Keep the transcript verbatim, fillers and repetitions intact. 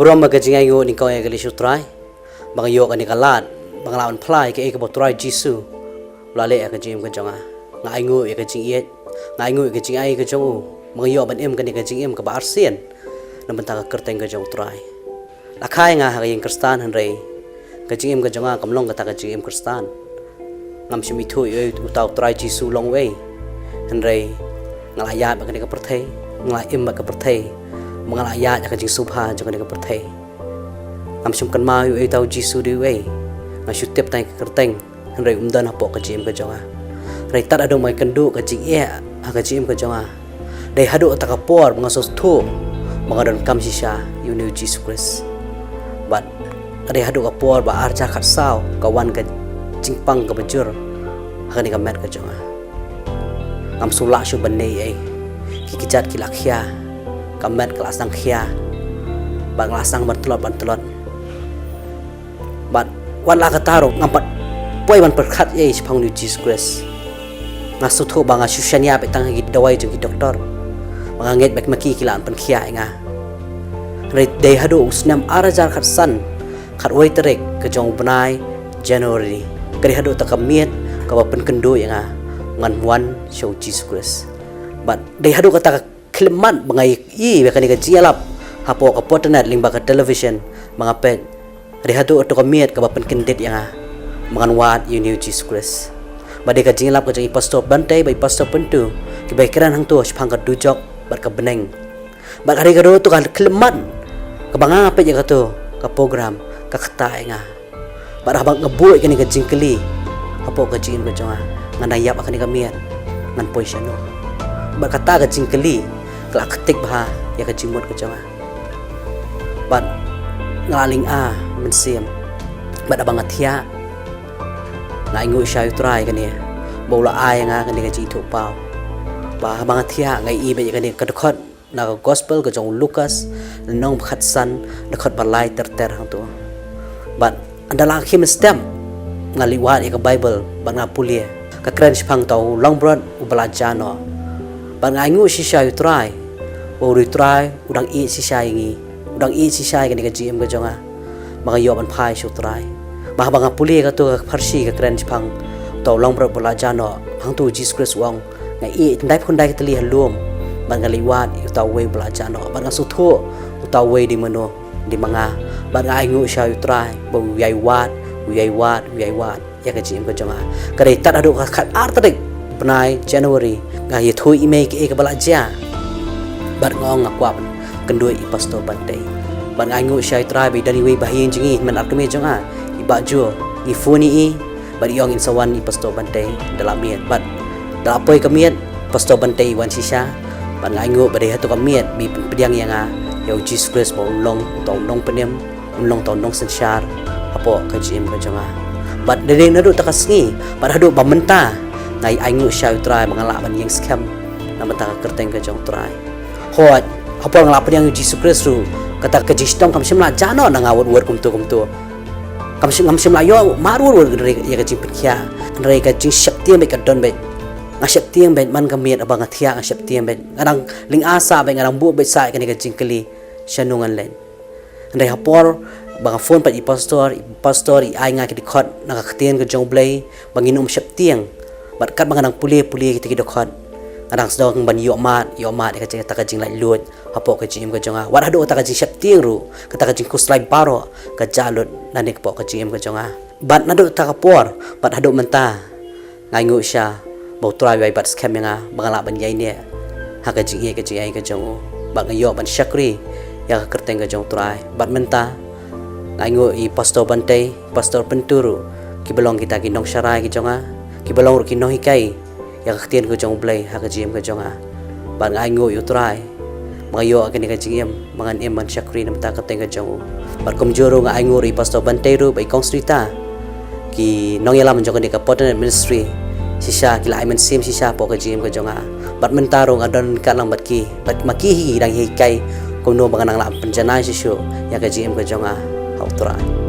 Burom bad ka jingainguh nyngkong ïa ka kali sha u Trai ba nga ïoh kane ka lad ba nga lah ban phla ïa kaei kaba u Trai Jisu u la leh ïa ka jingim ka jong nga. Nga ainguh ïa ka jingïeit, nga ainguh ïa ka jingai ka jong u ba nga ïoh ban im kane ka jingim kaba arsien na bynta ka kyrteng ka jong u Trai. La kha ïa nga ha ka ïing Khristan, hynrei ka jingim ka jong nga kam long kata ka jingim Khristan. Ngam shym ithuh ïa uta u Trai Jisu long uei, hynrei nga la ïaid bad kane ka pyrthei, nga la im bad ka pyrthei, ba nga la ïaid ïa ka jingsngewbha jong kane ka pyrthei. Ngam shym kynmaw ïa uta u Jisu dei uei. Nga shu tip tang ïa ka kyrteng, hynrei um don hapoh ka jingim ka jong nga. Hynrei tad haduh ba nga ïakynduh ka jingeh ha ka jingim ka jong nga, dei haduh kata ka por ba nga sngewthuh ba nga donkam shisha ïa une u Jisu Khrist. Bad ka dei haduh ka por ba ar hajar khatsaw ka wan ka jingpang kaba jur ha kane ka met ka jong nga. Ngam sngewlah shuh ban leh ei ei. Ki kjat ki la khia, ka met ka la sdang khia, bad nga la sdang ban tlot ban tlot. Bad wat la katta ruh ngam pat poi ban pyrkhat ei ei shaphang une u Jisu Khrist. Nga sngewthuh ba nga shu shaniah beit tang ha ki dawai jong ki doktor, ba nga ngeit ba ma ki ki lah ban pynkhiah ïa nga. Hynrei dei haduh u snem ar hajar khatsan, khatwei tarik ka jong u bnai January, ka dei haduh kata ka miet kaba pynkynduh ïa nga ngan wan sha u Jisu Khrist. Bad dei haduh kata ka khyllipmat ba nga ïohi ïa kane ka jingïalap hapoh ka portal lyngba ka television ba nga peit. Ka dei haduh kata ka miet kaba pynkyndit ïa nga ba ngan wad ïa une u Jisu Khrist. Bad dei ka jingïalap ka jong i Pastor Bantei bad i Pastor Pyntu kiba ïakren hangto shaphang ka dujok bad ka bneng. Bad ka dei ka dei kata ka khyllipmat kaba nga peit ïa kato ka program, ka ktah ïa nga. Bad haba nga buh ïa kane ka jingkylli hapoh ka jingim ka jong nga, ngan da ïap ha kane ka miet, ngan poi shano? Bad kata ka jingkylli ka la ktik bha ïa ka jingmut ka jong nga. Bad nga la lynga mynsiem. Bad haba nga thiah, nga ainguh shisha ïa u Trai kane ba u la ai ïa nga kane ka jingithuhpaw. Bad haba nga thiah, nga ïohi beit ïa kane ka dkhot na ka Gospel ka jong u Lukas, lynnong ba khatsan, dkhot ba lai ter ter hangto. Bad ynda la khie mynstep, nga leit wad ïa ka Baibl bad nga pule, ka kren shaphang uta u langbrot uba la jah noh. Bad nga ainguh shisha ïa u Trai ba u, u Trai u dang ïeit shisha ïa ngi, u dang ïeit shisha ïa kane ka jingim ka jong nga ba nga ïoh ban phai sha u Trai. Bad haba nga pule ïa kato ka pharshi ka kren shaphang uta u langbrot uba la jah noh, hangto u Jisu Khrist u ong, nga ïeit, khyndai phew khyndai ka tylli ha lum, bad nga leit wad ïa uta uwei uba la jah noh, bad nga sngewthuh uta uwei dei mano, dei ma nga. Bad nga ainguh shisha ïa u Trai ba u ïai wad, u ïai wad, u ïai wad ïa ka jingim ka jong nga. Ka dei tad haduh ka khatar tarik bnai January, nga ïathuh ïa i mei kaei kaba la jia. Bad nga ong nga kwah ban kynduh ïa i Pastor Bantei. Bad nga ainguh shisha ïa u Trai ba i don iwei i bahaïing jong ngi, hynmen ar kmie jong nga, i Bah Jo, ngi phone ïa i, bad i ong in sa wan i Pastor Bantei da la miet. Bad da la poi ka miet, Pastor Bantei i wan shisha. Bad nga ainguh ba dei hato ka miet ba i pdiang ïa nga ïa u Jisu Khrist ba un long uta u nongpynim, un long uta u nongsynshar hapoh ka jingim ka jong nga. Bad dei naduh kata ka sngi bad haduh ba mynta, nga ainguh shisha ïa u Trai ba nga lah ban ïeng skhem na bynta ka kyrteng ka jong u Trai. Hooid, ha por nga la pdiang ïa u Jisu Khrist ruh, kata ka jingshitom kam shym la jah noh na nga wut wut kumto kumto. Kam shym, ngam shym la ïoh mad wut wut ïa ka jingpynkhiah. Hynrei ka jingsheptieng beit ka don beit. Nga sheptieng beit man ka miet haba nga thiah, nga sheptieng beit. Nga dang lynga sah beit, nga dang buh beit sah ïa kane ka jingkylli, shano ngan leit? Hynrei ha por ba nga phone pat ïa i Pastor, i Pastor i ai nga ki dkhot na ka ktien ka jong u Blei ba ngin ym sheptieng. Bad katba nga dang pule pule ïa kita ki dkhot, nga dang sdang ban ïoh mad, ïoh mad ïa kata ka jinglaitluid hapoh ka jingim ka jong nga. Wat haduh kata ka jingsheptieng ruh, kata ka jingkhuslai baroh ka jah lut nangne hapoh ka jingim ka jong nga. Bad naduh kata ka por bad haduh mynta, nga ainguh shisha ba u Trai u ïai bat skhem ïa nga ba nga lah ban ïaineh ha ka jingïeit ka jingaiei ka jong u, bad nga ïoh ban shakri ïa ka kyrteng ka jong u Trai. Bad mynta nga ainguh ïa i Pastor Bantei, Pastor Pyntu ruh, kiba long kita ki nongsharai ki jong nga, kiba long ruh ki nonghikai ïa ka ktien ka jong u Blei ha ka jingim ka jong nga. Bad nga ainguh ïa u Trai ba nga ïoh kane ka jingim ba ngan im ban shakri na bynta ka kyrteng ka jong u. Bad kumjuh ruh nga ainguh ruh ïa i Pastor Bantei ruh bad i Kong Srita, ki nongïalam jong kane ka Portal Ministry, shisha ki la ai mynsiem shisha hapoh ka jingim ka jong nga. Bad mynta ruh nga don ryngkat lang bad ki, bad ma ki hi ki dang hikai kumno ba ngan nang lah pynjanai shuh shuh ïa ka jingim ka jong nga ha u Trai.